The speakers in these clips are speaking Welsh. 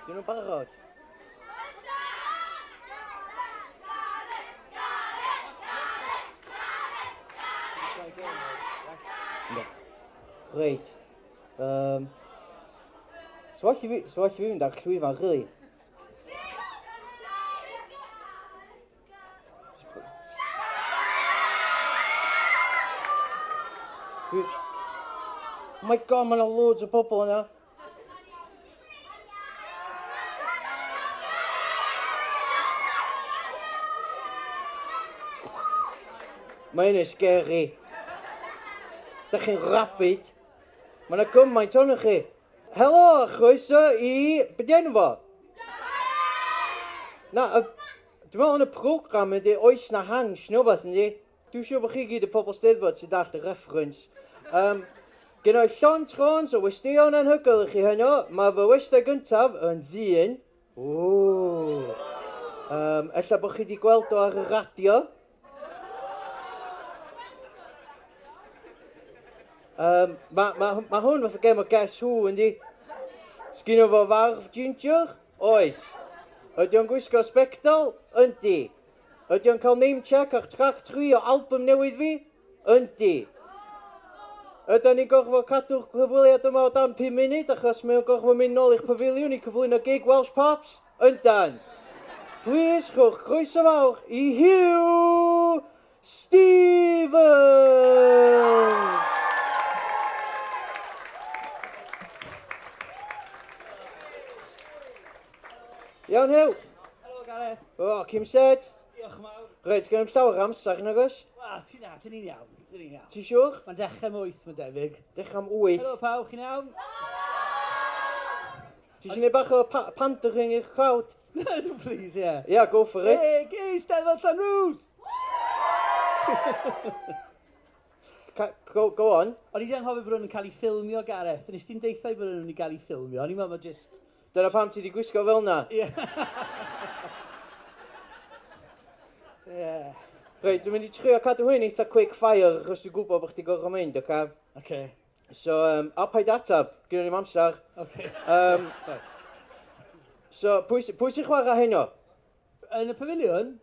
Dyn nhw'n barod? Ynddo. Reit. Um, so well i fi, so well i fi fynd ar llwyfan, really. Dwi... Oh my god, mae yna loads o bobl yna. Mae hyn yn scary. Da chi'n rabid. Mae yna gymaint o'n chi. Helo, chroeso i... Be di enw fo? Na, y... Dwi'n meddwl yn y program ydy oes na hansh neu wbath yndi? Dwi'n siŵr bod chi gyd y pobl Steddfod sy'n dallt y reference. Um, Gen i llond trons o westeion anhygoel i chi heno. Mae fy westai gyntaf yn ddyn. Ww. Ella bod chi wedi gweld o ar y radio. Um, mae ma, ma hwn fath o gem o Guess Who, yndi? Sgynno fo farf ginger? Oes. Ydy o'n gwisgo sbectol? Yndi. Ydy o'n cael name check ar track 3 o album newydd fi? Yndi. Ydy ni'n gorfod cadw'r cyfweliad yma o dan 5 munud achos mae o'n gorfod mynd nôl i'ch pafiliwn i cyflwyno gig Welsh Pops? Yndan. Plîs rhowch croeso mawr i Huw Stephens! Iawn, Huw? Helo, Gareth. O, Kim said. Diolch yn fawr. Reit, gen i'm llawer o amser, nag oes? Wel, ti na, ti'n ni'n iawn, ti'n ni'n iawn. Ti'n siŵr? Mae'n dechrau am wyth, mae'n debyg. Dechrau am wyth. Helo pawb, chi'n iawn? Ti eisiau gwneud bach o pa pandering i'r crowd? No, please, yeah. Yeah, go for it. Hey, gay, Steddfod Llanrwst! Go, go on. O'n i wedi anghofio bod nhw'n cael ei ffilmio, Gareth. Nes ti'n deitha i bod nhw'n cael ei ffilmio. O'n i'n meddwl just... Dyna pam ti wedi gwisgo fel na? Ie. Ie. Reit, dwi'n mynd i trio cadw hyn eitha quick fire, achos dwi'n gwybod bod chdi gorfod mynd, oce? Okay? Oce. So, a paid atab, gynnon ni'm amser. Oce. So, pwy, pwy sy'n chwarae heno? Yn y pafiliwn?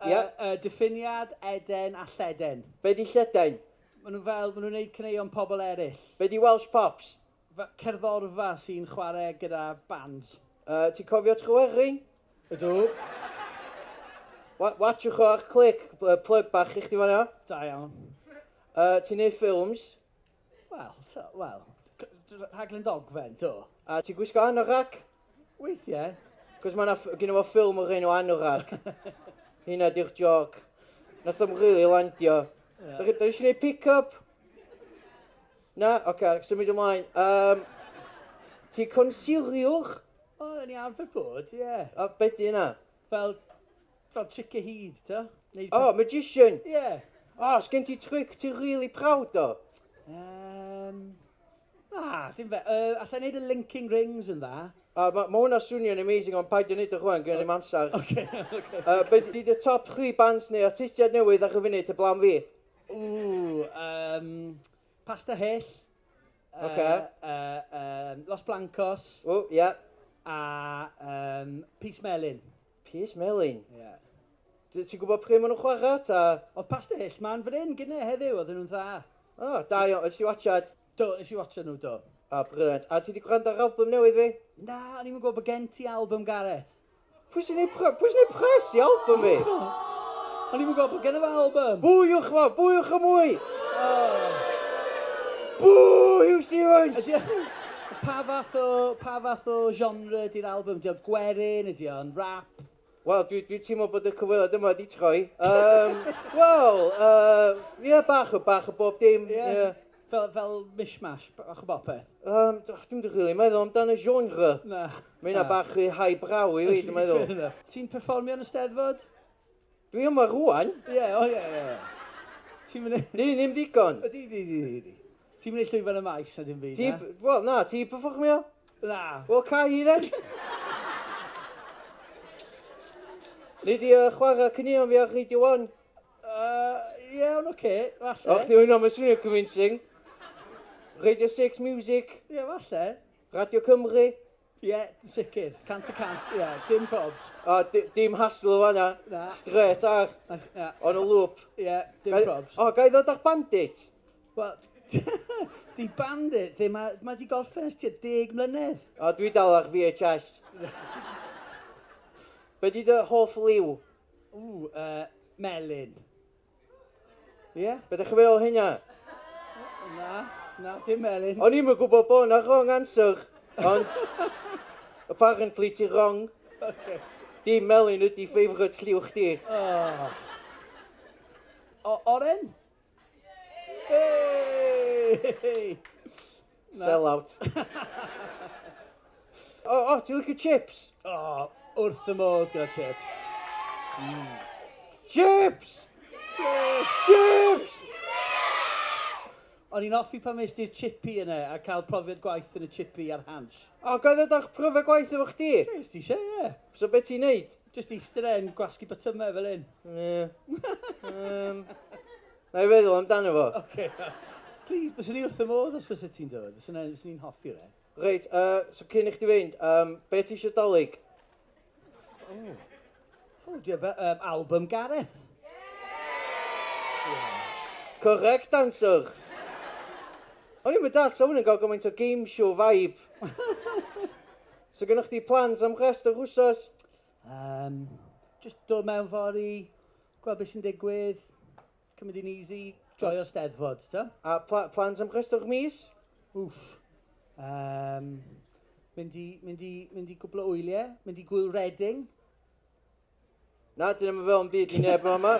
Ie. Diffiniad, Eden a Lleden. Be di Lleden? Maen nhw fel, maen nhw'n gwneud caneuon pobl eraill. Be di Welsh Pops? Cerddorfa sy'n chwarae gyda bands. Ti'n cofio Tryweryn? Ydw. Watchwch o ar clic, plug bach i chdi fan'na. Da iawn. Ti'n neud ffilms? Wel, so, wel, rhaglen dogfen, do. A ti'n gwisgo anorak? Weithiau. Cos mae 'na, gynno fo ffilm o'r enw Anorak. Hynna di'r joc. Nath o'm rili landio. Yeah. Da chi eisiau gwneud pick-up? Na? Oce, okay, symud ymlaen. Ti consuriwr? O, o'n i arfer bod, ie. Yeah. A be di hynna? Fel trick o hyd, ta? Neu... Oh, magician? Ie. Yeah. O, sgen ti trick ti'n really proud o? Na, dim fe. Alla i wneud y linking rings yn dda. A ma hwnna swnio'n amazing, ond paid â wneud o rwan, gynnon ni'm amser. Oce, oce. Be di dy top 3 bands neu artistiaid newydd ar y funud heblaw am fi? Ww, Pasta Hyll. Oce. Los Blancos. O, ie. A Pys Melyn. Pys Melyn? Ie. Ti'n gwybod pryd maen nhw'n chwarae, ta? Oedd Pasta Hyll ma'n fan hyn gynne heddiw, oedden nhw'n dda. O, da iawn, nes i watchad? Do, nes i watchad nhw, do. O, brilliant. A ti wedi gwrando ar album newydd fi? Na, o'n i'm yn gwybod bod gen ti album, Gareth. Pwy sy'n neud pwy sy'n neud pres i album fi? O'n i'm yn gwybod bod gen i fo album. Bwywch fo, bwywch y mwy! Bw, Huw Stephens! Ydy o- pa fath o genre ydy'r album? Ydy o'n gwerin, ydy o'n rap? Wel, dwi teimlo bod y cyfweliad yma wedi troi. Wel, ie, bach o bob dim. Ie. Ie. Fel mishmash, bach o bopeth. Dwi'm di rili meddwl amdano genre. Na. Mae hynna bach rhy highbrow i fi, dwi'n meddwl. Fair enough. Ti'n perfformio yn y Steddfod? Dwi yma rwan. Ie, o ie, ie. Ti'n mynd... Di, ddim digon. Ydi, di, di, di. Ti'n mynd i llwyfan y maes na dim byd, na? Wel, na, ti'n perfformio? Na. Wel, ca i then. Nei di chwarae caneuon fi ar Radio 1? Ie, ond oce, falle. O, chdi hwnna, mae'n swnio convincing. Radio 6 Music. Ie, falle. Radio Cymru. Ie, yeah, sicr. 100%, ie. Yeah, dim probs. O, dim hassle o fanna. Na. Straight ar. Na. On a loop. Ie, yeah, dim probs. O, ga i ddod ar Bandit? Wel, di Bandit ddim, mae di gorffen ers tua 10 mlynedd. O, dwi dal ar VHS. Be di dy hoff liw? Ww, melyn. Ie? Yeah? Be ddech chi feddwl hynna? Na, dim melyn. O'n i'm yn gwybod bod na wrong answer, ond apparently ti wrong. Okay. Dim melyn ydi favourite lliw chdi. Oh. O, oren? Hey! Sell out. O, ti'n licio chips? O, wrth y modd gyda chips. Chips! Chips! Chips! O'n i'n hoffi pan mes di'r chippy yna a cael profiad gwaith yn y chippy ar Hansh. O, ga i ddod â'ch profiad gwaith efo chdi? Yes, ti eisiau, ie. So be ti'n neud? Just eistedd e'n gwasgu botymau fel un. Ie. Na i feddwl amdano fo. Okay. Please, fyswn i wrth y modd os fysa ti'n dod. Fyswn i'n hoffi re. Reit, so cyn i chdi fynd, be ti eisiau Dolig? O, album Gareth. Yeah. Correct answer. O'n i'n mynd so hwn yn gael gymaint o game show vibe. So gynnwch chdi plans am rest o'r wsos? Just dod mewn fory, gweld beth sy'n digwydd, cymryd hi'n easy, joio'r Steddfod, ta? A plans am rest o'r mis? Wff. Mynd i gwbl o wyliau, mynd i gwyl Reading. Na, dyn nhw'n fel yn byd i neb yma.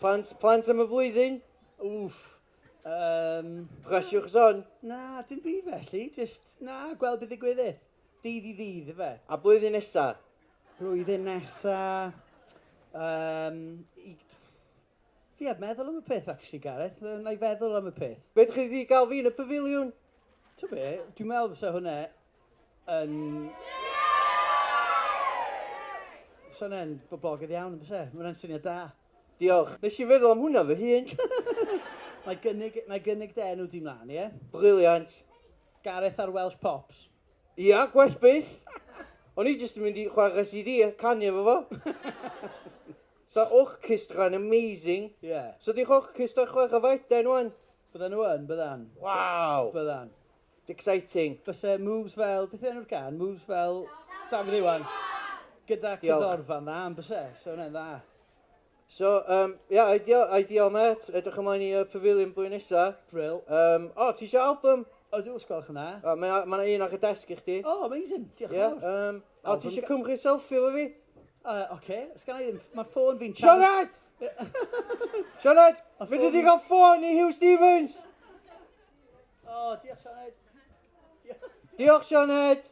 Plans am y flwyddyn? Wff. Pressure's on. Na, dim byd felly. Just, na, gweld beth ddigwyddith. Dydd i ddydd, ife. A blwyddyn nesa? Blwyddyn nesa... Fi heb meddwl am y peth, actually, Gareth. Na i feddwl am y peth. Be ydych chi wedi gael fi yn y pafiliwn? Ti'n be, dwi'n meddwl fysa hwnna yn... Fysa hwnna'n boblogaidd iawn, fysa? Mae hwnna'n syniad da. Diolch. Nes i feddwl am hwnna fy hun. Na i gynnig dy enw di mlaen, ie? Brilliant. Gareth ar Welsh Pops. Ia, gwell byth. O'n i jyst yn mynd i chwarae CD a canu efo fo. So orchestra'n amazing. Yeah. So di'ch orchestra chwarae fo wan? Byddan nhw yn, byddan. Waw. Byddan. It's exciting. Byse moves fel, beth enw'r gan? Moves fel Dafydd Iwan. Gyda cerddorfa'n dda, yn byse. So hwnna'n dda. So, yeah, ideal mate. Edrych ymlaen i Pavilion blwyddyn nesa. Brill. O, ti eisiau album? O, dwi'n gwelwch yn dda. Mae yna un ar y desg i chdi. Oh, amazing. Diolch yn fawr. O, ti eisiau cymryd selfie efo fi? Oce, sgan i ddim, mae'r ffôn fi'n Sioned! Sioned! Fi wedi cael ffôn i Huw Stephens! O, diolch Sioned. Diolch Sioned!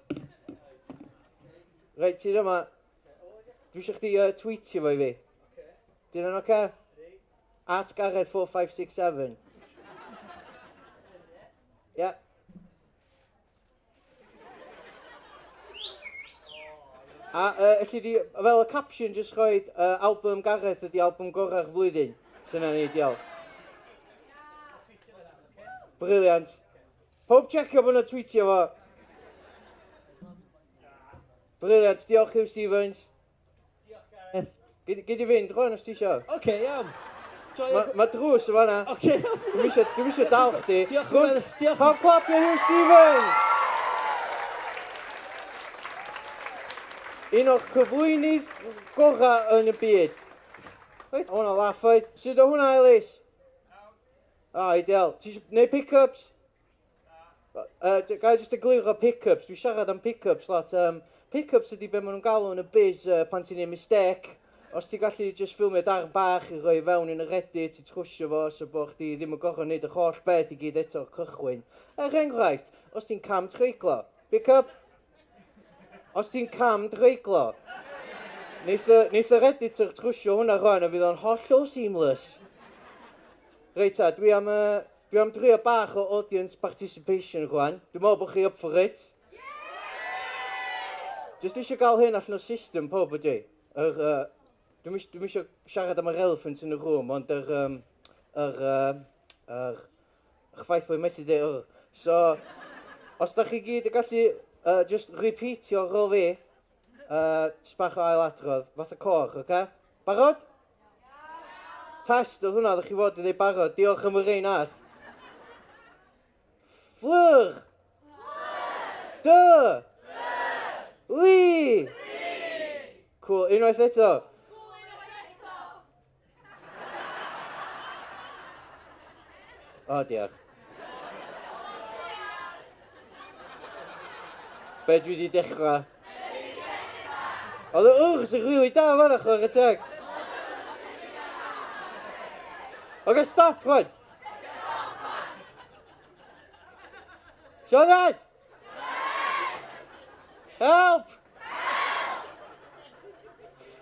Reit, ti'n yma. Dwi eisiau chdi tweetio fo i fi. Dyn nhw'n oce? @Gareth4567. Ie. A elli di, fel y caption, jyst rhoi album Gareth ydi album gorau'r flwyddyn. So yna'n ideal. Brilliant. Pob checio bod nhw'n tweetio fo. Brilliant. Diolch Huw Stephens. Diolch Gareth. Gyd i fynd, rwan os ti isio. Oce, iawn. Mae drws y fanna. Oce. Dwi'm isio dal chdi. Diolch yn fawr. Diolch. Pawb clap i Huw Stephens! Un o'r cyflwynydd gorau yn y byd. Reit, hwnna laugh oedd. Sut o hwnna, Elis? Ah, ideal. Ti isio gwneud pick-ups? Ga i jyst egluro pick-ups. Dwi'n siarad am pick-ups lot. Pick-ups ydy be maen nhw'n galw yn y biz pan ti'n neud mistake. Os ti'n gallu just ffilmio darn bach i roi fewn yn yr edit i trwsio fo, so bod chdi ddim yn gorfod wneud y holl beth i gyd eto'r cychwyn. Er enghraifft, os ti'n cam treiglo, pick up. Os ti'n cam dreiglo, neith yr editor trwsio hwnna rwan a fydd o'n hollol seamless. Reit ta, dwi am drio bach o audience participation rwan. Dwi'n meddwl bod chi up for it. Just eisiau gael hyn allan o system pob ydy. Dwi'm eisiau siarad am yr elephant yn y room, ond yr ffaith bod i'n methu dweud yr. So, Os da chi gyd yn gallu just repeatio ar ôl fi, just bach o ailadrodd, fath o côr, oce? Okay? Barod? Test oedd hwnna, ddech chi fod i ddweud barod. Diolch am y rei nath. Fflur! Dy! Li! Cool, unwaith eto. O, diolch. Be dwi wedi dechrau? Oedd y wrs yn rili da fan'na, chwarae teg. Oce, stop, rwan. Sioned! Help!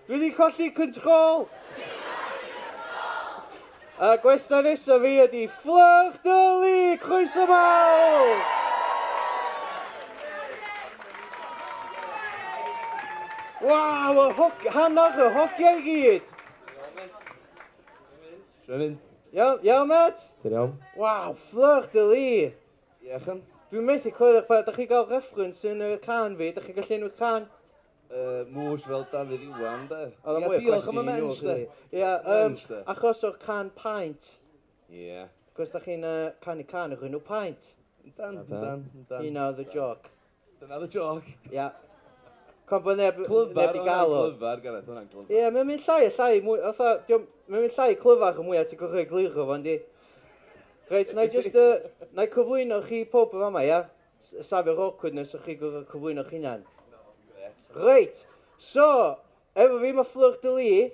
Dwi wedi colli control! A gwestai nesaf fi ydi Fleur de Lis! Croeso mawr! Waw, y hog, hanner y hogiau i gyd! Siwr mynd? Iawn, iawn, met? Ti'n iawn? Waw, Fleur de Lis! Ie, chan. Dwi'n methu coelio pa... Da chi gael reference yn y can fi? Da chi'n gallu enwi'r can? Mws fel Dafydd Iwan, de. Oedd o Ie, mwy o diolch am y cwestiwn i nhw, mensh, de. rili. Ie, Mensh, de. achos o'r can paent. Ie. Cos da chi'n canu can o'r enw paent. Yndan, yndan, yndan. Hynna oedd y joc. Dyna oedd y joc. Ia. Con bod neb, Clyfar, neb di gael o. Clyfar, Gareth, hwnna'n clyfar. Ie, mae'n mynd llai a llai, mwy, fatha, mae'n mynd llai clyfar y mwyaf ti'n gorfod egluro fo, yndi? Reit, na i just, na i cyflwyno chi pob yn fama, ia? Safio'r awkwardness o chi gorfod cyflwyno chi'n hunan. Reit, so, efo fi mae Fleur de Lis.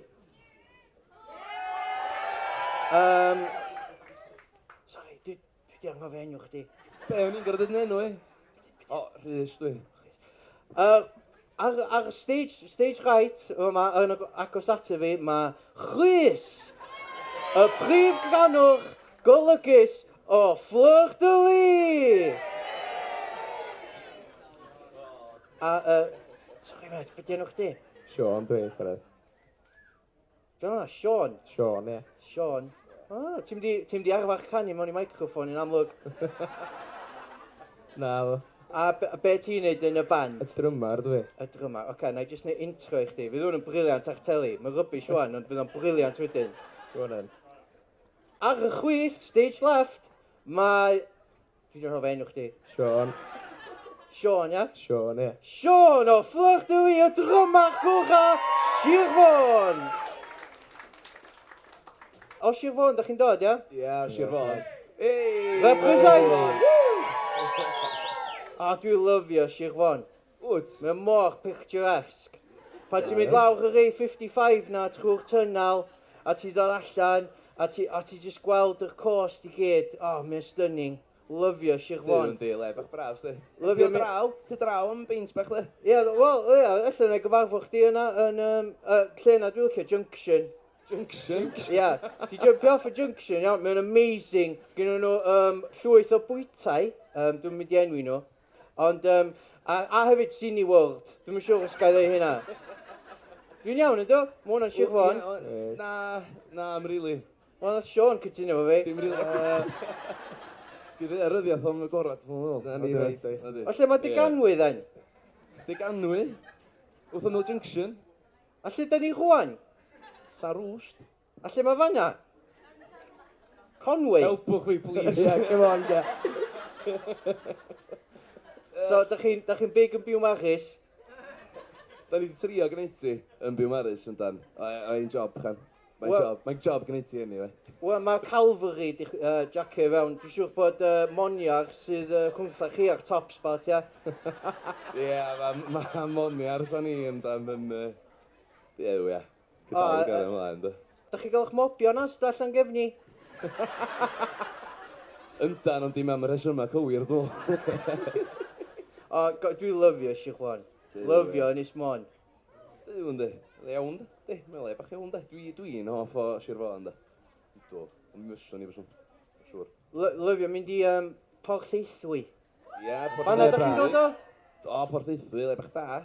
Sorry, dwi di anghofio enw chdi. Be, o'n i'n gorfod deud yn enw i? O, Rhys dwi. Ar stage right, yma, yn agos ato fi, mae Rhys, y prif ganwr golygus o Fleur de Lis. A, sorry mate, be di enw chdi? Sean dwi, chwarae. Be hwnna, Sean? Sean, ie. Sean. Ah, ti'n mynd i arfer canu mewn i microffon yn amlwg. Na, fo. A be ti'n neud yn y band? Y drymar dwi. Y drymar, oce, na i jyst neud intro i chdi. Fydd hwn yn briliant ar teli. Mae'n rubbish wan, ond fydd o'n briliant wedyn. Go on then. Ar y chwith, stage left, mae... Dwi wedi rhoi enw chdi. Sean. Sean, ia? Sean, ie. Sean o Fleur de Lis, y drymar gora, Sir Fôn! O Sir Fôn, da chi'n dod, ia? Ie, Sir Fôn. Hey! Represent! A dwi'n lyfio Sir Fôn. Wyt? Mae'n mor picturesque. Pan ti'n mynd lawr yr A55 na trwy'r tunnel, a ti'n dod allan, a ti just gweld yr coast i gyd. Oh, mae'n stunning. Lyfio Sir Fôn. Dwi'n di, le bach braf, sti. Lyfio Ti draw, ti draw am beint bach, le? Ie, wel, ie, ella na i gyfarfod chdi yna yn, lle yna dwi'n licio, Junction. Junction? Ie, ti jumpio off y Junction, iawn, mae'n amazing. Gynnon nhw llwyth o bwytai, dwi'n mynd i enwi nhw. Ond, a hefyd Cineworld, dwi'm yn siŵr os ga i ddeud hynna. Dwi'n iawn, yndw? Mae hwnna'n Sir Fôn. Na, na, am rili. Wel, nath Sean cytuno efo fi. Dim rili. Di ddeud ar ryddiaeth o'n agorad, dwi'n meddwl. Na, ni reit, oes. Na di. O lle mae Deganwy, then? Deganwy? Wrth ymyl Junction. A lle da ni rŵan? Llanrwst. A lle mae fanna? Conwy? Helpwch fi, please. Ie, come on, ie. So, da chi'n big yn Biwmaris? Da ni wedi trio gwneud ti yn Biwmaris, yndan. O, ein job, chan. Mae'n job, mae'n job gwneud ti anyway. Wel, mae Calvary di jacio i fewn. Dwi'n siŵr bod Moniar sydd rhwngtha chi ar top spot, ia? Ie, ma Moniar sa'n ni yndan yn... Ie, ie. Gyda O, i gael ymlaen, do. Da chi gael eich mobio na, sydd allan gefni? Yndan, ond dim am y rhesymau cywir, dwi'n meddwl. O, dwi'n lyfio Sir Fôn. Duw, Lyfio ie. Ynys Môn. Duw, yndi. Iawn, de. Mae'n le bach iawn, de. Dwi'n hoff o Sir Fôn, de. Do. Ond mi fyswn i, fyswn. Siŵr. Lyfio mynd i Porthaethwy. Ie, Porthaethwy. Fan'na da chi'n dod o? O, Porthaethwy, le bach da.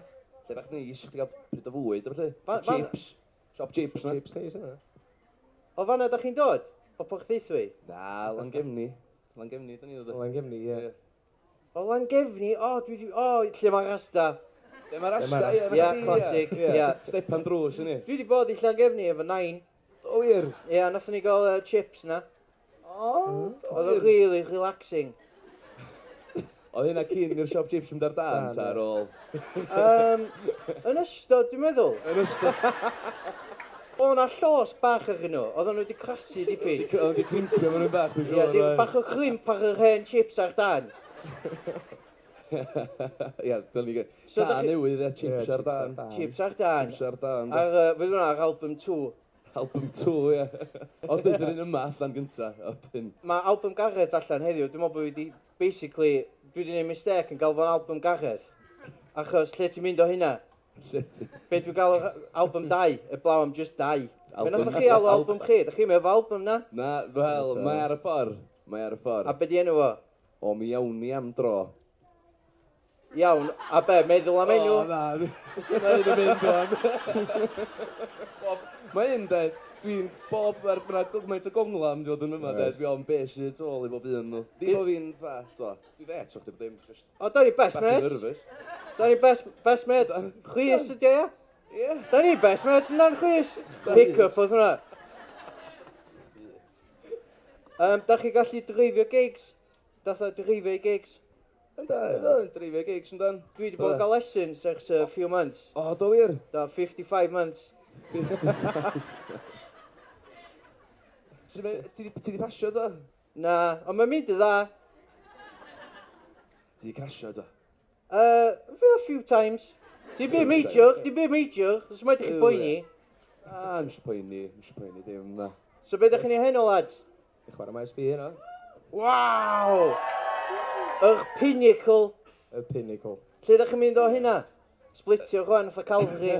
Lle bach neis, chdi gael pryd o fwyd, a felly. Chips. Shop chips, na. Chips neis yna. O fan'na da chi'n dod? O Porthaethwy? Na, Llangefni. Llangefni, da ni'n dod o. Llangefni, ie. Ie. O, Langefni, o, dwi di... O, lle mae'r rasta. Lle mae'r rasta, ie. Ie, classic, ie. Stepan drws, yni. Dwi di bod i Llangefni efo nain. O, wir? Ie, nathon ni gael chips na. O, Oedd o'n really relaxing. Oedd hynna cyn i'r siop chips mynd ar dan, ta ar ôl? Yn ystod, dwi'n meddwl. Yn ystod. O, na llosg bach ar nhw. Oedden nhw wedi crasu dipyn. Oedden wedi crimpio maen nhw'n bach, dwi'n siŵr. Ie, bach o crimp ar yr hen chips ar dan. Ie, dyna ni gyd. Da newydd, ie, chips ar dan. Chips ar dan. Chips ar dan. Ar, fydd hwnna ar album 2. Album 2, ie. Os dweud yr un yma allan gynta. Mae album Gareth allan heddiw. Dwi'n meddwl bod fi wedi, basically, dwi wedi gwneud mistake yn gael fo'n album Gareth. Achos lle ti'n mynd o hynna? Be dwi'n gael album 2, y blaw am just 2. Be nath chi alw album chi? Da chi'n meddwl album na? Na, wel, mae ar y ffordd. Mae ar y ffordd. A be di enw fo? O, mi iawn ni am dro. Iawn, a be, meddwl am enw? O, na, mae un yn mynd rwan. Mae un, de, dwi'n bob, mae'r gymaint o gongla am dod yn yma, de, dwi'n ofn be sydd tu ôl i bob un nhw. Dim o fi'n, fa, t'o, dwi'n fet, o'ch di bod dim, just... O, da ni best mates. Bach yn nervous. Da ni best mates. Chwys ydi, ia? Ie. Da ni best mates yn dan chwys. Pick up oedd hwnna. Da chi gallu dreifio gigs? Datha dreifio i gigs? Ynda, ynda, dreifio gigs yndan. Dwi wedi bod yn cael lessons ers a few months. O, do wir? Da, 55 months. 55? Ti di pasio to? Na, ond mae'n mynd i dda. Ti di crasio to? A few times. Di byd major, di byd major. Os mae ydych chi poeni. Ah, nisio poeni, nisio poeni, dim na. So be ydych chi'n ei heno, lads? I chwarae Maes B heno. Waw! Yr pinnacle. Y pinnacle. Lle ydych chi'n mynd o hynna? Splitio rwan, fatha Calvary.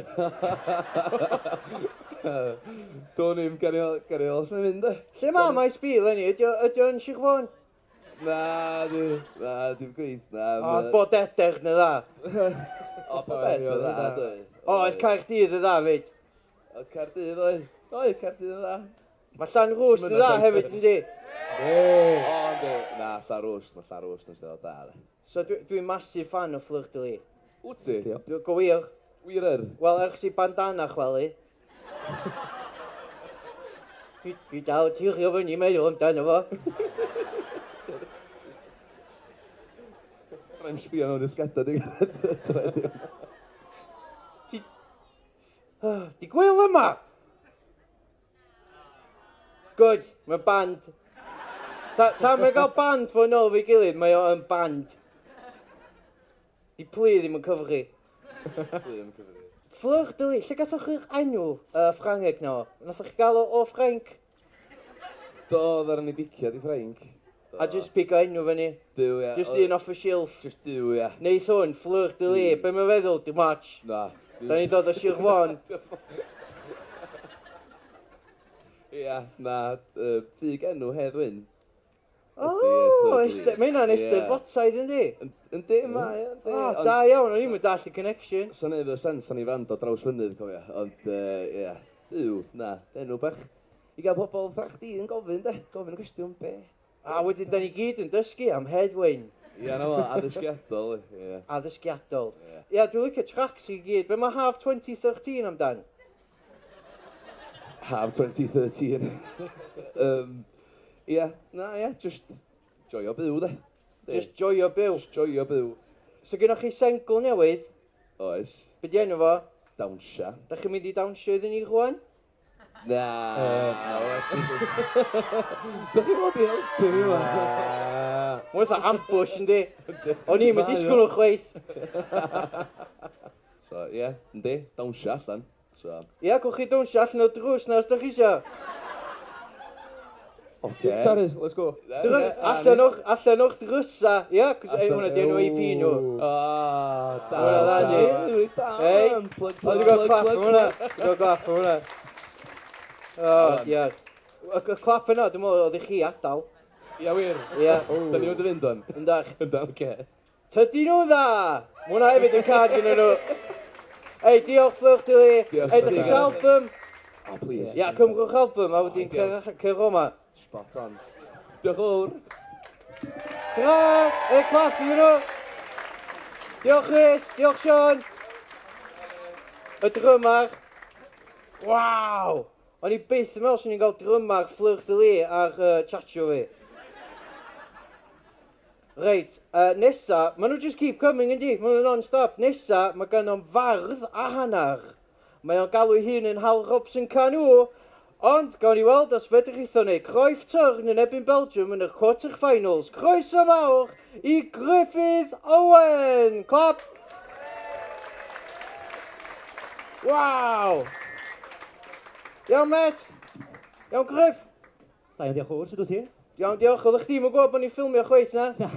Do'n i'm, gan i os mae'n mynd, e. Lle mae Maes B, Lenny? Ydy o'n Sir Fôn? Na, dim gweit, na. O, bod Edern y dda. O, bod Edern y dda, dwi. O, oedd Caerdydd y dda, fyd. O, Caerdydd, oedd. Oedd, Caerdydd y dda. Mae Llanrwst y dda hefyd, yndi? O, yndi. Na, Llanrwst, mae Llanrwst yn steddfod da, de. So, dwi'n massive fan o Fleur de Lis. Wyt ti? Go wir. Wir yr? Wel, ers i bandana chwalu. Dwi dal tirio fyny meddwl amdano fo. Rhaid sbio mewn i'r llgada, di. Ti... Di gwyl yma? Good, mae'n band. Ta mae'n gael band fo nôl fi gilydd, mae o yn band. Di plu ddim yn cyfri. Plu ddim yn cyfri. Fleur de Lis, lle gathoch chi'r enw Ffrangeg no? Nathoch chi gael o Ffrainc? Do, ddaru ni bicio di Ffrainc. A just pigo enw fyny. Duw, ia. Just un off y shelf. Just duw, ia. Neith hwn, Fleur de Lis, be mae'n feddwl, dim much. Na. Da ni'n dod o Sir Fôn. Ia, na, ffug enw Hedd Wyn. O, mae hynna'n eisteddfodaidd, yndi? Yndi, mae, yndi. O, da iawn, o'n i'm yn dallt y connection. Sa'n neud o sens, sa'n i fand o draws fynydd, cofio. Ond, ie, duw, na, enw bach. I gael pobl fatha chdi yn gofyn, de, gofyn y cwestiwn, be? A wedyn, da ni gyd yn dysgu am Hedd Wyn. Ie, na fo, addysgiadol, ie. Addysgiadol. Ie, dwi'n licio tracks i gyd. Be mae Haf 2013 amdan? Haf 2013. Ie, na ie, just joio byw, de. Just joio byw. Just joio byw. So gynnwch chi sengl newydd? Oes. Be di enw fo? Dawnsio. Da chi'n mynd i dawnsio iddyn ni rwan? Na. Da chi'n fod i helpu fi ma? Mae'n fatha ambush, yndi? O'n i'n mynd disgwyl nhw chwaith. So, ie, yndi, dawnsio allan. Ie, gwch chi dawnsio allan o drws na os da chi isio. Oce. Taris, let's go. Allan o'ch drysa, ie, cos hwnna di enw EP nhw. O, da. Hwnna dda di. Da, Hei, plug, o, dwi'n gweld clap am hwnna. Dwi'n gweld clap am hwnna. O, diar. Y clap yna, dwi'n meddwl, oedd i chi adael. Ia, wir. Ia. Da ni wedi fynd o'n. Yndach. Yndach, oce. Tydi nhw dda! Mae hwnna hefyd yn cad gyda nhw. Ei, diolch Fleur de Lis. Diolch. Ei, da chi eisiau album? O, please. Ia, cymrwch album, a wedyn cer o ma. Spot on. Diolch fawr. Tra! E clap iddyn nhw! Diolch Rhys, diolch Sean! Y drymar. Waw! O'n i byth yn meddwl swn i'n cael drymar Fleur de Lis ar chat show fi. Reit, nesa, maen nhw just keep coming yndi, maen nhw non-stop. Nesa, mae gynnon fardd a hanner. Mae o'n galw ei hun yn Hal Robson Canu, ond gawn ni weld os fedrith o wneud Cruyff turn yn erbyn Belgium yn y quarter finals. Croeso mawr i Gruffydd Owen! Clap! Waw! Iawn, met? Iawn, Gruff? Da iawn, diolch yn fawr, sut wyt ti? Iawn, diolch. Oeddech chdi'm yn gwybod bod ni'n ffilmio chwaith, na? Na.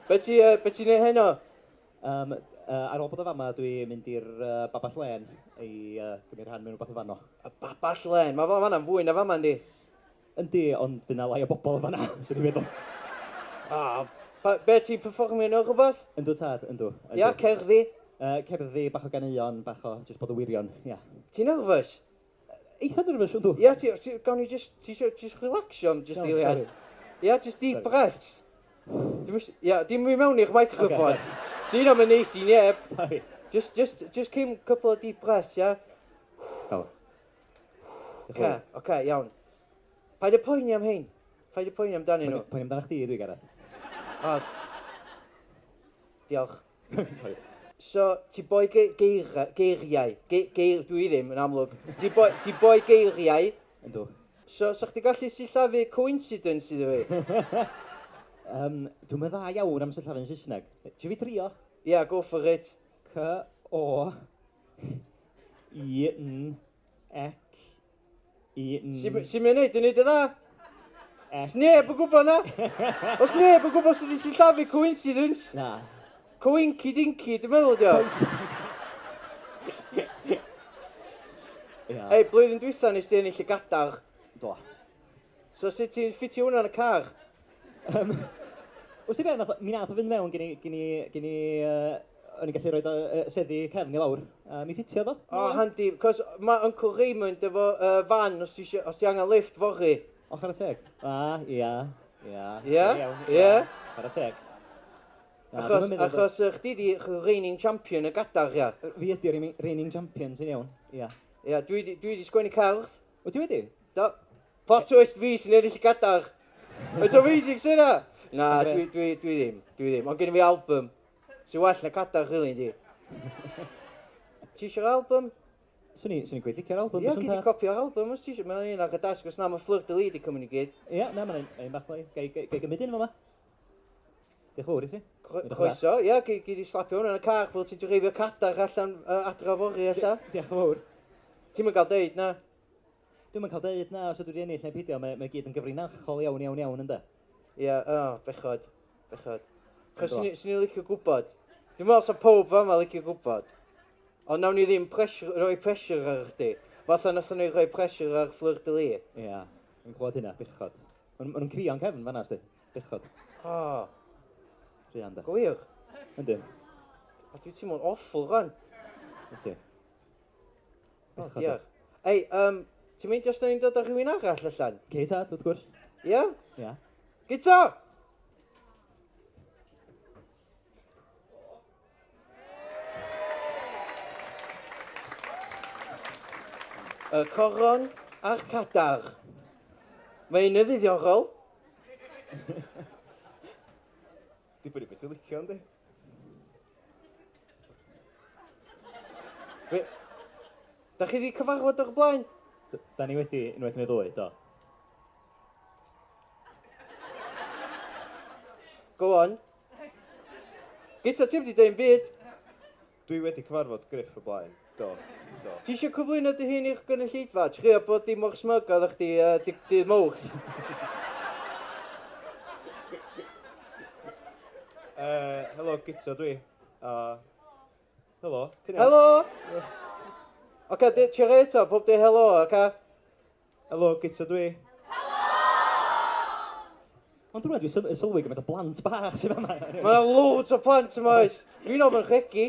Be ti, be ti'n neud heno? Ar ôl bod o fama, dwi'n mynd i'r Babell Lên i gymryd rhan mewn rhywbeth yn fanno. Y Babell Lên? Mae fanna'n fwy na fama, yndi? Yndi, ond fydd 'na lai o bobl yn fanna, swn i'n meddwl. Ah, be ti'n perfformio nhw rhywbeth? Yndw tad, yndw. Yndw. Ia, cerddi? Cerddi, bach o ganeuon, bach o just bod yn wirion, ia. Ti'n nervous? Eitha nervous, yndw. Ia, ti, ti, gawn ni just, ti isio just relaxio am just Iawn, eiliad? sorry. Ia, just deep Sorry. breaths. Dim ia, dim i mewn i'r microphone. Okay, sorry. Di nhw'm yn neis i neb. Sorry. Just came couple of deep breaths, ia? Go. Oce, oce, iawn. Paid y poeni am hein. Paid y poeni amdanyn nhw. Poeni amdano chdi, dwi, Gareth. O. Diolch. Sorry. So, ti boi geiriau. Geir, dwi ddim, yn amlwg. Ti boi geiriau. Yndw. So, sa chdi gallu sillafu coincidence iddo fi? Dwi'm yn dda iawn am sillafu'n Saesneg. Ti fi drio? Ia, yeah, go for it. C O I N Ec I N Sy'n mynd neud? Dwi'n neud y dda? S Os neb yn gwybod na? Os neb yn gwybod sut i sillafu coincidence? Na. Coinky dinky, dwi'n meddwl dio. Ia. Ei, blwyddyn dwytha nes ti ennill y gadar. Do. So sut ti'n ffitio hwnna yn y car? Wrth i be, mi nath o fynd mewn gen i, o'n i'n gallu rhoi seddi cefn i lawr. Mi ffitio do. O, oh, handi, cos mae Uncle Raymond efo van os ti, os ti angen lift fory. O, chwarae teg. A, ia, ia. Ia, Iawn, ia. Chwarae teg. Na, Achos, dwi'm yn meddwl achos chdi di reigning champion y gadar, ia. Fi ydy'r reigning champion, sy'n iawn. Ia. Ia, dwi di sgwennu cerdd. Wyt ti wedi? Do. Plot twist fi sy'n ennill y gadar. It's amazing sy'n na? Na, dwi ddim, dwi ddim. Ond gen i fi album. Sy'n well na cadar, really, yndi. Ti eisiau'r album? Swn i'n gweud licio'r album. Ia, byswn gei di tad. copi o'r album os ti eisiau. Mae'n un ar y dasg, os na mae Fleur de Lis di cymryd i gyd. Ia, na, mae'n un bach lai. Gai gymryd un fama? Diolch yn fawr i ti. Edrych yn dda. Croeso, ia, gei di slapio hwnna yn y car fel ti'n dreifio cadar allan adra fory alla. Diolch yn fawr. Ti'm yn cael deud, na? Dwi'm yn cael deud na, os ydw i wedi ennill neu peidio, mae gyd yn gyfrinachol iawn, iawn, iawn, ynde? Ia, o, bechod, bechod. Chos Yndw. swn i'n licio gwybod. Dwi'n meddwl sa pob fama licio gwybod. Ond nawn ni ddim pressure, rhoi pressure ar chdi. Fatha nathon ni rhoi pressure ar Fleur de Lis. Ia, dwi'n clywed hynna, bechod. Ma' nhw'n crio'n cefn fan'na, sti. Bechod. O, Truan, de. gwir. Yndyn, O, dwi'n teimlo'n awful rwan. wyt ti. O, Bechod. diar. Ei, ti'n meindio os da ni'n dod â rhywun arall allan? Cei tad, wrth gwrs. Ia? Ia. Guto! Y coron a'r cadar. Mae un yn ddiddorol. Dibynnu beth ti'n licio, yndi? Da chi wedi cyfarfod o'r blaen? Da ni wedi unwaith neu ddwy, do. Go on. Guto, ti'n wedi dweud byd. Dwi wedi cyfarfod Griff o blaen. Do, do. Ti eisiau cyflwyno dy hun i'ch gynulleidfa? Trio bod dim mor smug oeddech chdi dydd Mawrth. Helo, Guto dwi. Helo, ti'n iawn? Helo! Oce, ti'n rhaid eto, pob di helo, oce? Helo, Guto dwi. Ond rwan dwi'n sylwi gymaint o blant bach sydd yma. Mae yna loads o plant yma oes. Dwi'n ofyn rhegi.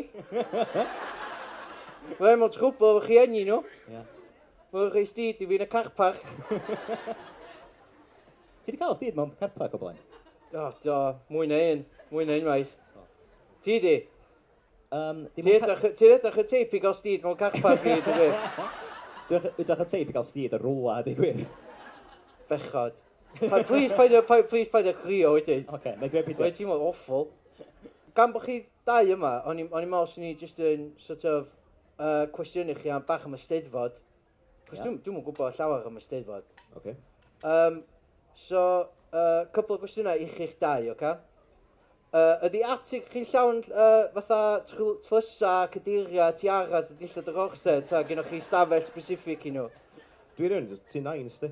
Mae mewn trwbl efo rhieni nhw. Ia. Mae'n rhoi steed i fi yn y car park. Ti wedi cael steed mewn car park o blaen? O, do, mwy na un. Mwy na unwaith. Ti di? Dim Ti ond edrych edrych y teip i gael steed mewn car park i, dwi. Dwi'n edrych y teip i gael steed ar rwla, di gwir. Bechod. Please paid â please paid â crio wedyn. Oce, na i dweud peidio. Mae'n teimlo'n awful. Gan bod chi dau yma, o'n i'n meddwl swn i jyst yn sort of cwestiynu chi am bach am y Steddfod. Cos Ie. dwi'm yn gwybod llawer am y Steddfod. Oce. So, cwpl o gwestiynau i chi'ch dau, oce? Ydy atig chi'n llawn fatha tlysa, cadeiriau, tiaras a dillad yr orsedd, ta gennych chi stafell specific i nhw? Dwi rhywun, ti'n nain, sti.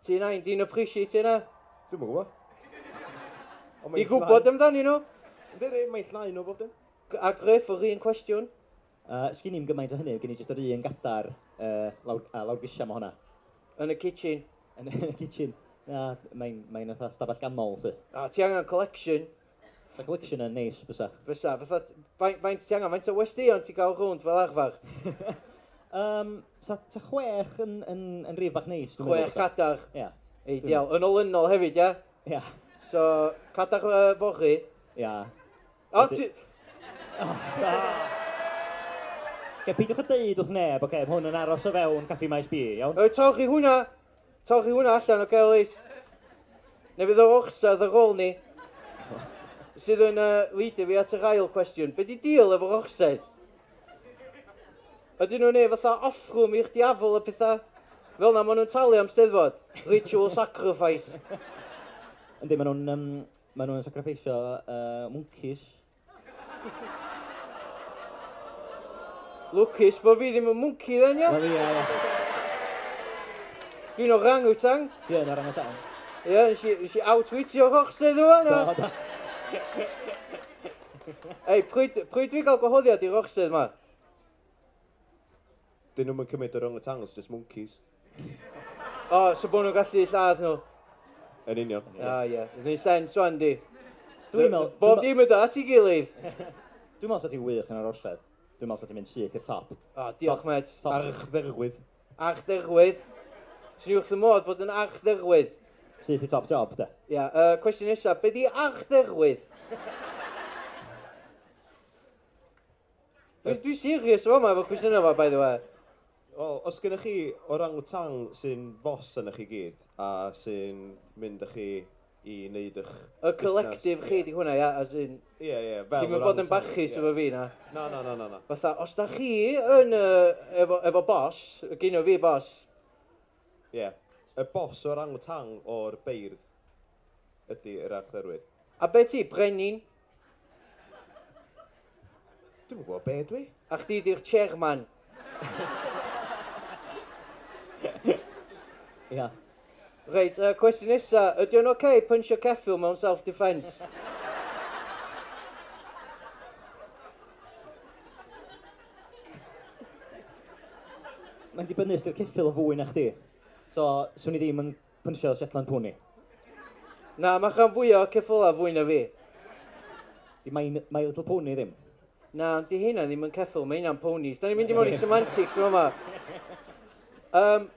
Ti'n nain, di'n appreciate hynna? Dwi'm yn gwybod. Ond Di mae'n gwybod amdanyn nhw? Yndi, yndi, mae'n llai nhw bob dim. A Griff, yr un cwestiwn. Sgyn i'm gymaint o hynny, gen i jyst yr un gadar lawr, a lawr grisiau ma hwnna. Yn y kitchen. Yn y kitchen. Na, mae'n fatha stafell ganol, lly. A ti angen collection. Sa collection yn neis, bysa. Fysa, fatha, faint ti angen, faint o westeion ti'n gael rownd fel arfer? Sa ta 6 yn rif bach neis, dwi'n meddwl, 6 bysa. cadar. Ia. Ideal. Yn olynol hefyd, ia? Ia. So, cadar fory. Ia. O, ti... Ge, peidiwch a deud wrth neb, oce, mae hwn yn aros o fewn Caffi Maes B, iawn? Oi, torri hwnna! Torri hwnna allan, oce, Elis? Neu fydd yr orsedd ar ôl ni. Sydd yn leadio fi at yr ail cwestiwn. Be di deal efo'r orsedd? Ydyn nhw'n neud fatha offrwm i'r diafol a pethau? Fel na, maen nhw'n talu am Steddfod. Ritual sacrifice. Yndi, maen nhw'n sacrificio monkeys. Lwcus bod fi ddim yn monkey then, ia? Wel, ia, ia. Dwi'n orangutang. Ti yn orangutang? Ie, nes i outwitio'r orsedd yma, na? Do, do. Ei, pryd dwi'n gael gwahoddiad i'r orsedd yma? Dyn nhw'm yn cymryd orangutans, just monkeys. O, so bod nhw'n gallu lladd nhw. Yn union. Ah, ie. Gwneud sens wan, di. Dwi'n meddwl... Bob dim yn dod at ei gilydd. Dwi'n meddwl sa ti'n wych yn yr orsedd. Dwi'n meddwl sa ti'n mynd syth i'r top. O, diolch, met. Top. Archdderwydd. Archdderwydd. Swn i wrth y modd bod yn archdderwydd. Syth i top job, de. Ia, cwestiwn nesaf, be di archdderwydd? Dwi serious o yma efo cwestiwn yma, by the way. Wel, os gennych chi orangutang sy'n fos yn chi gyd a sy'n mynd â chi i wneud eich Y collective busnes. chi di hwnna, ia, as in... Ie, ie, fel Ti'n mynd bod yn orangutang, bachus ie. efo fi, na? Na, na, na, na, na. Fatha, os da chi yn, efo boss, gyno fi boss, Ie. Y boss orangutang o'r beirdd ydy yr archdderwydd. a be ti, brenin, Dwi'm yn gwybod be dwi. a chdi di'r chairman. Ia. Reit, cwestiwn nesa, ydy o'n oce punchio ceffyl mewn self-defence? Mae'n dibynnu os di'r ceffyl yn fwy na chdi. So, swn i ddim yn punchio Shetland Pony. Na, mae rhan fwyaf o ceffyla fwy na fi. Di My, My Little Pony ddim. Na, di hynna ddim yn ceffyl, mae hynna'n ponies. Da ni'n mynd i mewn i semantics yma.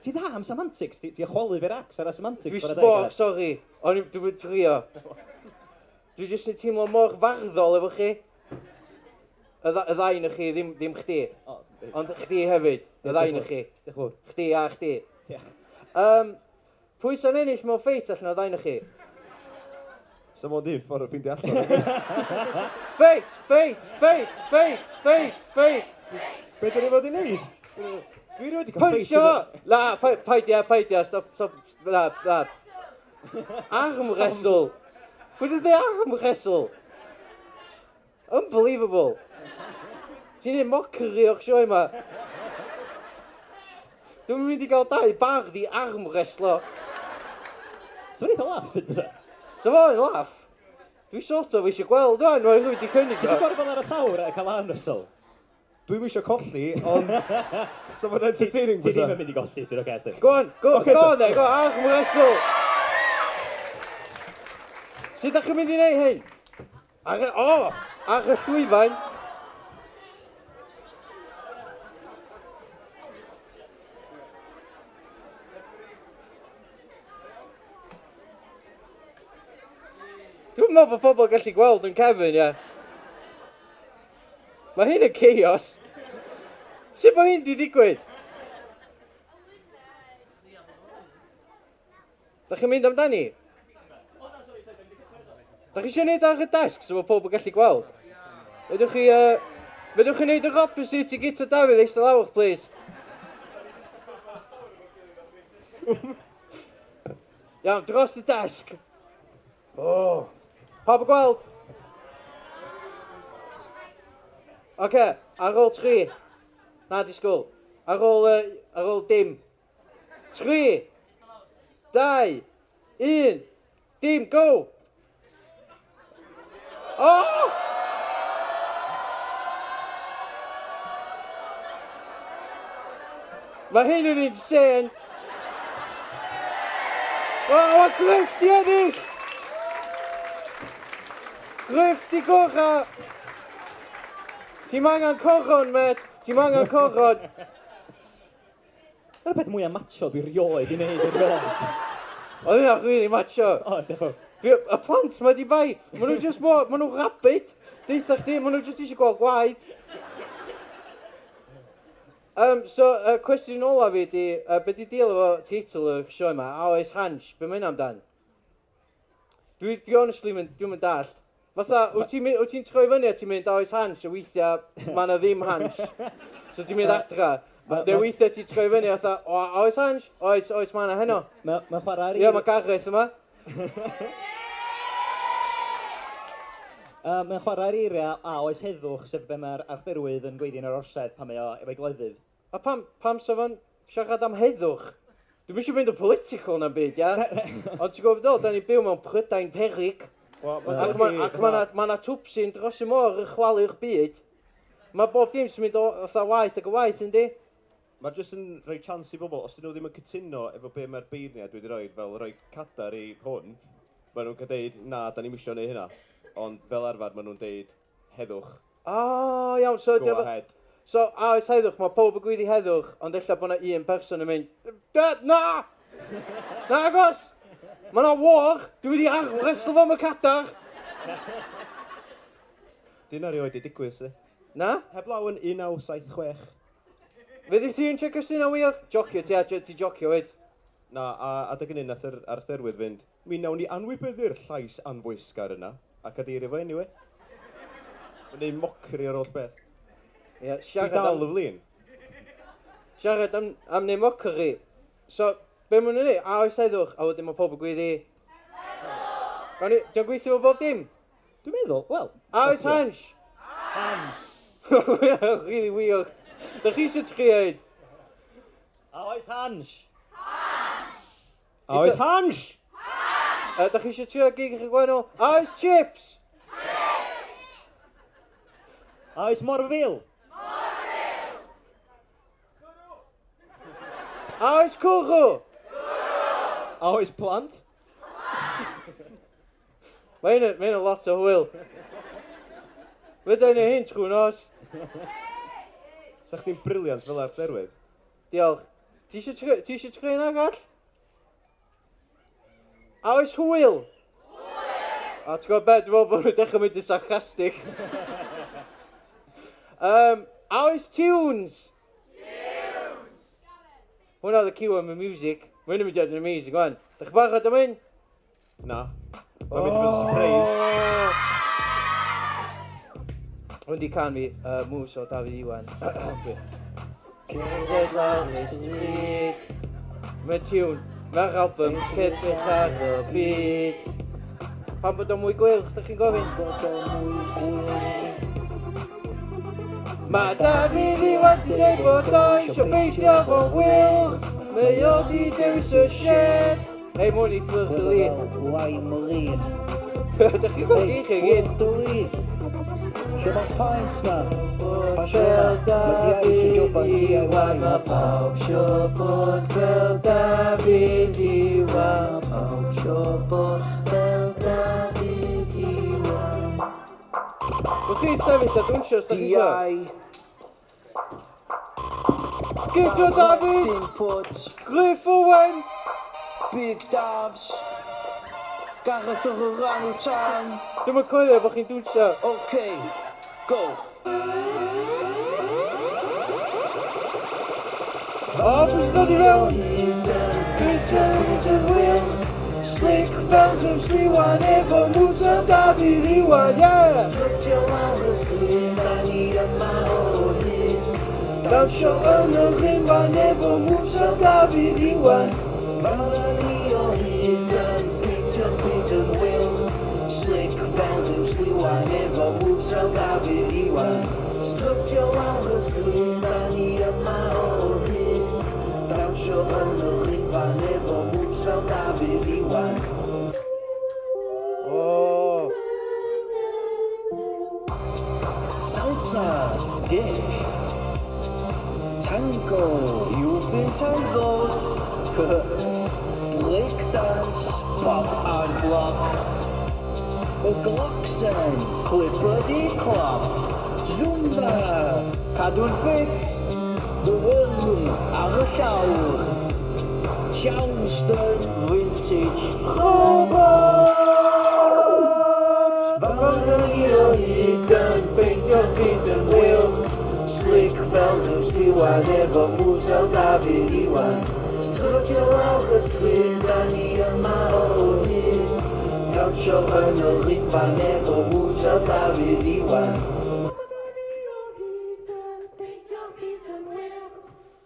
Ti dda am semantics? Ti chwalu fi'r acs ar y semantics? Dwi chwarae teg, sbor, Gareth. sori. O'n i, dwi'n trio. Dwi jyst yn teimlo mor farddol efo chi. Y ddau yn chi, ddim chdi. O, reit. Ond chdi hefyd, y ddau yn chi. Diolch yn fawr. Chdi a chdi. Diolch. Pwy sy'n ennill mewn ffeit allan o ddau yn chi? Sa mond un ffordd o ffeindio allan. Ffeit! Ffeit! Ffeit! Ffeit! Ffeit! Ffeit! Be dyn ni fod i wneud? Dwi rioed 'di cael ffeit Punchio! yn y- Na, paidia, paidia, stop, stop, na, na. Arm wrestle! Pwy does the arm wrestle? Unbelievable. Ti'n neud mockery o'r sioe yma. Dwi'n mynd i gael dau bardd i arm wrestlo. So mae'n eitha laff, bysa? So fo'n laff. Dwi sort of eisiau gweld o'n, mae'n rhywun wedi cynnig Ti eisiau o. gorfod ar y llawr a cael arm wrestle? Dwi'm eisiau colli, ond... So fo'n entertaining, Ti ddim bysa? yn mynd i golli, ti'n oce, Steve? Go on, go, Ocê, go so- on then, go on, arm wrestle. Sut ydych chi'n mynd i wneud hyn? Ar y, o, ar y llwyfan. Dwi'n meddwl bod pobl gallu gweld yn cefn, ia. Mae hyn yn chaos. Sut mae hyn di digwydd? Da chi'n mynd amdani? Da chi eisiau gwneud ar y desg so bod pobl yn gallu gweld? Fedwch chi, fedrwch chi wneud yr opposite i Guto Dafydd eistedd lawr, please? Iawn, dros y desg. Oh. Pawb yn gweld? Oce, okay, ar ôl 3. Na, disgwyl. Ar ôl dim. 3, 2, 1, dim, go! Oh! Mae hyn yn insane! Oh, mae Griff di ennill! Griff di gorau! Ti'n angen coron, mate! Ti'n angen coron! Dyna'r peth mwyaf macho dwi rioed i wneud erioed. Oedd hynna'n really macho. O, diolch. Y plant ma di bai, maen nhw just mor, maen nhw'n rabid. Deutha chdi, maen nhw just eisiau gweld gwaed. So, cwestiwn ola fi di, be di deal efo teitl y sioe yma? A oes Hansh, be mae hynna amdan? Dwi honestly, dwi'n mynd dallt. Fatha, wyt ti'n troi fyny a ti'n mynd, a oes Hansh, a weithiau mae yna ddim Hansh. So ti'n mynd adra. Neu weithiau ti'n troi fyny a fatha, o, oes Hansh? Oes, oes, mae yna heno. Mae'n chwarae ar Ie, mae Gareth yma. Mae'n chwarae ar eiriau a oes heddwch, sef be mae'r archdderwydd yn gweiddi yn yr orsedd pan mae o efo'i gleddyf. A pam sa fo'n siarad am heddwch? Dwi'm eisiau mynd yn political na'n byd, ia? Ond ti'n gwybod beth, da ni'n byw mewn Prydain peryg. Ac mae yna twpsyn dros y môr yn chwalu'r byd. Mae bob dim sy'n mynd o fatha waith ac y waith, yndi? Mae jyst yn rhoi chance i bobl, os dyn nhw ddim yn cytuno efo be mae'r beirniad wedi rhoi, fel rhoi cadar i hwn, maen nhw'n deud, na, da ni'm isio neud hynna. Ond fel arfer, maen nhw'n deud, heddwch. O, iawn, so... Go ahead. So, a oes heddwch, mae pob yn gweiddi heddwch, ond ella bod yna un person yn mynd, na! Na, agos! Mae yna war! Dwi wedi arwreslo fo am y cadar! Dyna rioed i digwydd, si. Na? Heblaw yn 1976. Fedri ti'n checio sy'n wir? Jocio ti, a ti jocio, wyt? Na, a adeg hynny nath yr archdderwydd fynd, mi nawn ni anwybyddu'r llais anfoesgar yna, a cadeirio fo anyway. Mae'n neud mockery o'r holl beth. Ie, Dwi dal y flin. Siarad am neud mockery. So, be maen nhw'n neud? A oes heddwch, a wedyn mae pob yn gweiddi. Heddwch! Dio'n gweithio fo bob dim? Dwi'n meddwl, wel... A oes Hansh? Hansh! Really weird. Da chi eisiau trio un? A oes Hansh? A oes Hansh? Da chi eisiau trio gig eich gwahanol? A oes chips? A oes morfil? A oes cwrw? A oes plant? Mae hyn yn lot o hwyl. Fydda i'n ei hyn trwy nos. Sa chdi'n briliant fel archdderwydd? Diolch. Ti eisiau trio un arall? A oes hwyl? Hwyl! A ti'n gwybod be, dwi'n meddwl bod nhw'n dechrau mynd yn sarcastic. A oes tunes? Tunes! Hwna oedd y cue am y music. Mae hyn yn mynd i fod yn amazing, wan. Dach chi'n barod am hyn? Na. Mae'n mynd i fod yn surprise. Hwn di can fi, moves o Dafydd Iwan. Cerdded lawr y stryd. Mae'n tiwn, mae'r album Cedrych ar y byd. Pam bod o'n mwy gwylch, dach chi'n gofyn? Bod o'n mwy gwylch. Mae Dafydd Iwan di deud bod o isio peintio fo'n wylch. Mae o di dewis y shed. Hei, mwyn i Fleur de Lis. Lime Marine. Dach chi'n gweld chi chi gyd? Fleur de Lis. Sio mae'r paent na. Pasio Fel na. Mae DIY eisiau joban Dafydd DIY. Iwan, mae pawb sio bod fel Dafydd Iwan. Mae pawb sio bod fel Dafydd Iwan. Wrth chi sefyll a dwnsio os da chi isio. DIY. Guto Dafydd! Input. Griff Owen! Big Davs. Gareth o'r orangutan. Dwi'm yn coelio bod chi'n dwnsio. OK, go. O, pwy sy'n dod i fewn? Slick fel James Iwan efo moves fel Dafydd Iwan, yeah! Strutio lawr y stryd, da ni yma o hyd. Dawnsio yn y rhifan efo moves fel Dafydd Iwan. Fel ni o hyd yn peintio'r byd yn wyllt. Slick fel James Iwan efo moves fel Dafydd Iwan. Strutio lawr y stryd, da ni yma o hyd. Dawnsio yn y rhifan efo moves fel Dafydd Iwan. O! Salsa, dip. Tango, you've been tangoed. Breakdance, pop and block. Y glocsen, clippity clop. Zumba, cadw'n ffit. The worm, ar y llawr. Charleston, vintage, robot. Fel ni o hyd yn peintio'r byd yn wyllt. Slick fel James Iwan efo moves fel Dafydd Iwan. Strutio lawr y stryd, da ni yma o hyd. Dawnsio yn y rhifan efo moves fel Dafydd Iwan.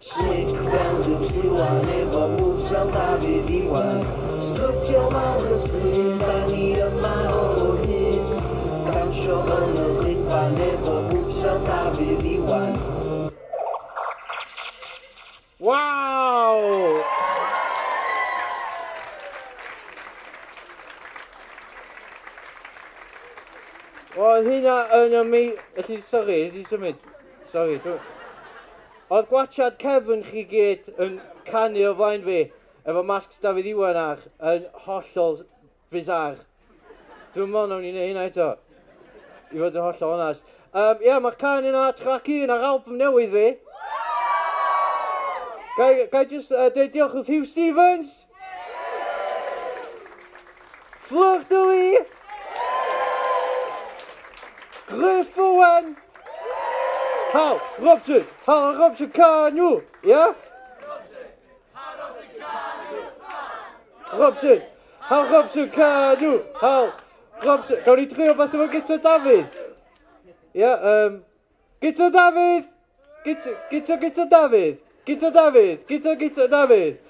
Slick fel James Iwan efo moves fel Dafydd Iwan. Strutio lawr y stryd, da ni yma o hyd. Dawnsio yn y rhifan efo moves fel Dafydd Iwan. Waw! Oedd hynna yn ymi... Elli, sori, elli symud. Sori, dwi... Oedd gwachad Kevin chi gyd yn canu o flaen fi, efo masks Dafydd Iwan ar, yn hollol bizarre. Dwi'n meddwl nawn ni neud hynna eto. I fod yn hollol onast. Ie, mae'r can yna, track 1 ar album newydd fi. Ga i just deud diolch wrth Huw Stephens. Fleur de Lis. Gruff Owen. Hal Robson. Hal Robson Canu. Ie? Robson. Hal Robson Canu. Hal Robson. Gawn ni drio bas efo Guto Dafydd. Ie, Guto Dafydd. Guto, Guto, Guto Dafydd. Guto Dafydd. Guto, Guto Dafydd.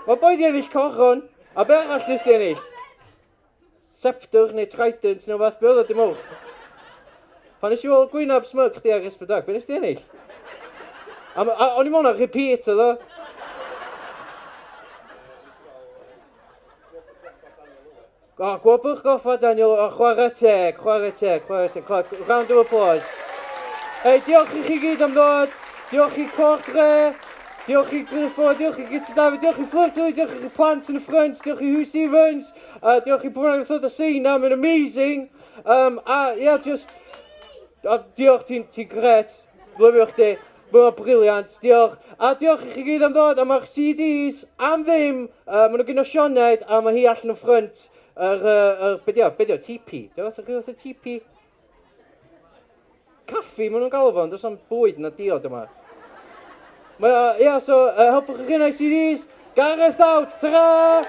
Mae boi di ennill coron. A be arall nes di ennill? Scepter neu trident neu fath, be oedd o dim wrth? Pan nes i weld gwynab smug chdi ar S4C, be nes di ennill? A o'n i mewn ar repeat oedd o. O, gwobr goffa Daniel, o, chwarae teg, chwarae teg, chwarae teg. Round of applause. Hei, diolch i chi gyd am ddod. Diolch i Côr Dre. Diolch i Gruffudd, diolch i Guto Dafydd, diolch i Fleur de Lis, diolch i plant yn y ffrynt, diolch i Huw Stephens, diolch i pwy bynnag ddod o sein na, mae'n amazing. A, ie, just, diolch, ti'n ti gret, lyfio chdi, mae'n brilliant, diolch. A diolch i chi gyd am ddod, a mae'r CDs am ddim, maen nhw gyda Sioned, a mae hi allan y ffrynt, be di o, be di o, TP, di o fath o TP? Caffi, maen nhw'n galw fo, ond does na'm bwyd na diod yma. Ie, so, helpwch chi gynnau CDs. Gareth out, ta-ra!